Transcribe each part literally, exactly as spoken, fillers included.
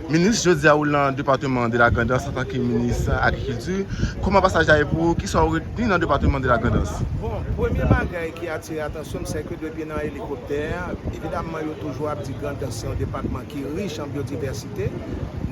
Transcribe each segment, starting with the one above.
Minis, jodi a ou nan depatman de la Grandans antanke minis agrikilti. Kòman pasaj la ye pou ou? Kisa w retni nan depatman de la Grandans? Bon, premye bagay ki atire atansyon m, se ke depi nan elikoptè a, evidaman, yo toujou ap di Grandans se yon depatman ki rich an byodivèsite,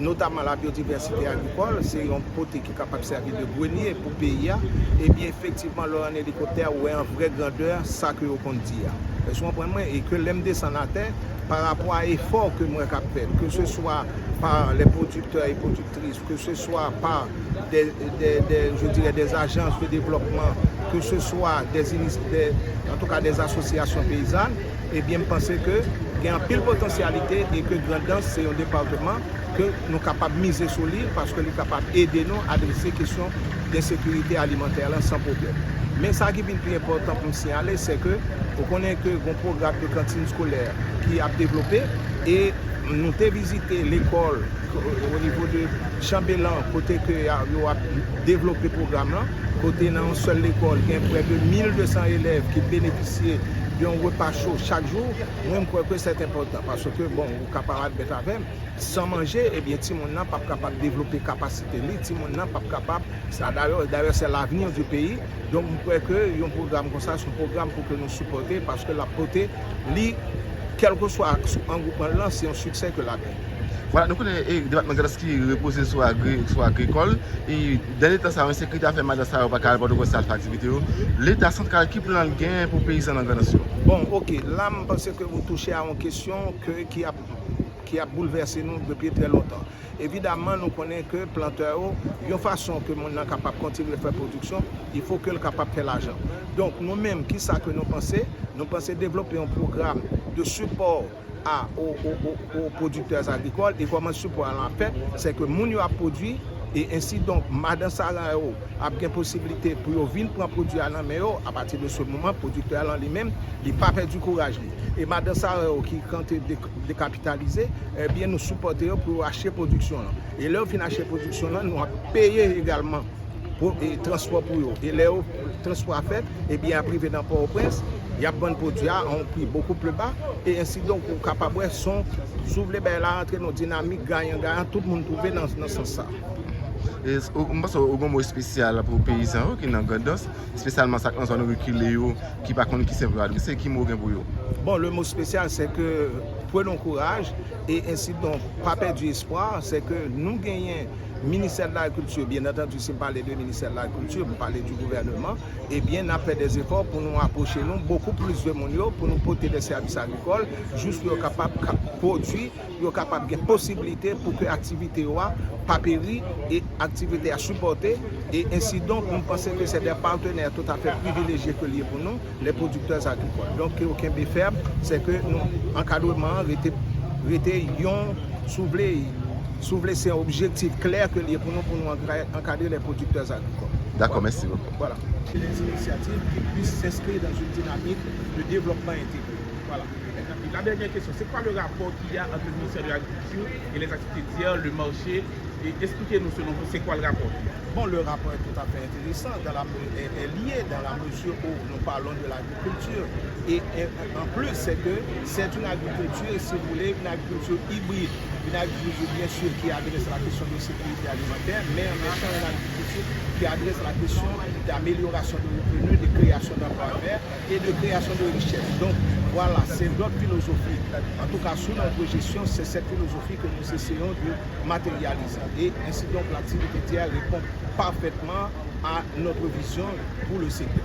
notamman la byodivèsite agrikòl. Se yon pote ki kapab sèvi de grenye pou peyi a. Ebyen, efektivman, lè w an elikoptè, ou wè an vrè grandè sa ke yo konn di a. Èske w konprann mwen? E ke lè m desann atè, pa rapò a efò ke m wè k ap fèt, ke se swa pa les producteurs et productrices, que ce soit par des, des, des, je dirais, des agences de développement, que ce soit des, inis- des, en tout cas, des associations paysannes, ebyen, m panse ke gen anpil potansyalite e ke Grandans se yon depatman ke nou kapab mize sou li paske li kapab ede nou adrese kesyon ensekirite alimantè lan san pwoblèm. Men sa ki vin pi enpòtan pou m siyale, se ke ou konnen ke gon pwogram de kantin skolè ki ap devlope e nou te vizite lekòl o nivo de Chanbelan kote ke y a- yo ap devlope pwogram lan, kote nan yon sèl lekòl gen prè de mil de san elèv ki benefisye de yon repa cho chak jou. Mwen, m kwè ke se enpòtan paske, bon, ou kapab admèt avè m, san manje, ebyen, timoun nan p ap kapab devlope kapasite li, timoun nan p ap kapab, sa, dayè, dayè, c'est l'avenir du pays. Donk, m kwè ke yon pwogram konsa, se yon pwogram pou ke nou sipòte, paske l ap pote li, kèlkeswa an gwoupman lan, se yon siksè ke l ap gen. Vwala, nou konnen, e, depatman Grandans ki repoze sou agri, sou agrikòl, e, dènye tan sa yo, ensekirite a fè madan sa yo pa ka al Pòtoprens al fè aktivite yo. Leta santral, ki plan l gen pou peyizan nan Grandans yo? Bon, oke, la, m panse ke ou touche a yon kesyon ke, ki ap, ki ap boulvèse nou depi trè lontan. Evidaman, nou konnen ke plantè yo, yon fason ke moun nan kapab kontinye fè pwodiksyon, il faut ke l kapab fè lajan. Donk, nou menm, kisa ke nou panse? Nou panse devlope yon pwogram de sipò a, o, o, o, o pwodiktè agrikòl. E kòman sipò a lan ap fèt? Se ke moun yo ap pwodui, e ensi donk, madan saran yo ap gen posiblite pou yo vin pran pwodui a nan men yo. Apati de se moman, pwodiktè a lan li menm, li pa pèdi kouraj li. E madan saran yo ki kante de- dekapitalize, ebyen, nou sipòte yo pou yo achte pwodiksyon lan. E lè yo fin achte pwodiksyon lan, nou ap peye egalman pou, e, transpò pou yo. E lè yo, transpò a fèt, ebyen, y ap rive nan Pòtoprens, y ap vann pwodui a a yon pri bokou pli ba, e ensi donk, ou kapab wè, son, si w vle, bagay la rantre nan yon dinamik gayan gayan, tout moun twouve nan, nan sans sa. E, s- ou- m panse ou gen yon mo espesyal pou peyizan yo ki nan Grandans, espesyalman sa k nan zòn rekile yo, ki pa konn ki sèvis yo adrese, ki mo w gen pou yo? Bon, le mot spécial, c'est que prenons courage et ainsi donc, pa pèdi espwa, se ke nou genyen Ministè de l'Agriculture, bien entendu, si m pale de Ministè de l'Agriculture, m pale du gouvèneman, ebyen, n ap fè dè efò pou nou apwoche nou bokou plis de moun yo, pou nou pote dè sèvis agrikòl, jis pou yo kapab ka- pwodui, pou yo kapab gen posiblite pou ke aktivite yo a pa peri e aktivite a sipòte, e ensi donk, nou panse ke se dè patenè toutafè privilejye ke l ye pou nou, les producteurs agricoles. Donk, ke yo kenbe fèm, se ke nou, ankadreman an rete, rete yon, si w vle, si w vle, se yon objektif klè ke l ye pou nou, pou nou ankra- ankadre les producteurs agricoles. Dakò, mèsi bokou. Voilà. C'est des initiatives qui puissent s'inscrire dans une dynamique de développement intégré. Voilà. Et la dernière question, c'est quoi le rapport qu'il y a entre le ministère de l'Agriculture et les activités d'hier, le marché? Et expliquez-nous, selon vous, c'est quoi le rapport qu'il y a? Bon, le rapport est tout à fait intéressant, dans la me- est, est lié dans la mesure où nous parlons de l'agriculture. Et, et en plus, c'est que c'est une agriculture, si vous voulez, une agriculture hybride, une agriculture, bien sûr, qui adresse la question de sécurité alimentaire, mais en même temps, une agriculture qui adresse la question d'amélioration de revenus, de création d'emplois verts et de création de richesses. Donc, voilà, c'est notre philosophie. En tout cas, sous notre gestion, c'est cette philosophie que nous essayons de matérialiser. Et ainsi donc, l'activité tiers répond parfaitement à notre vision pour le secteur.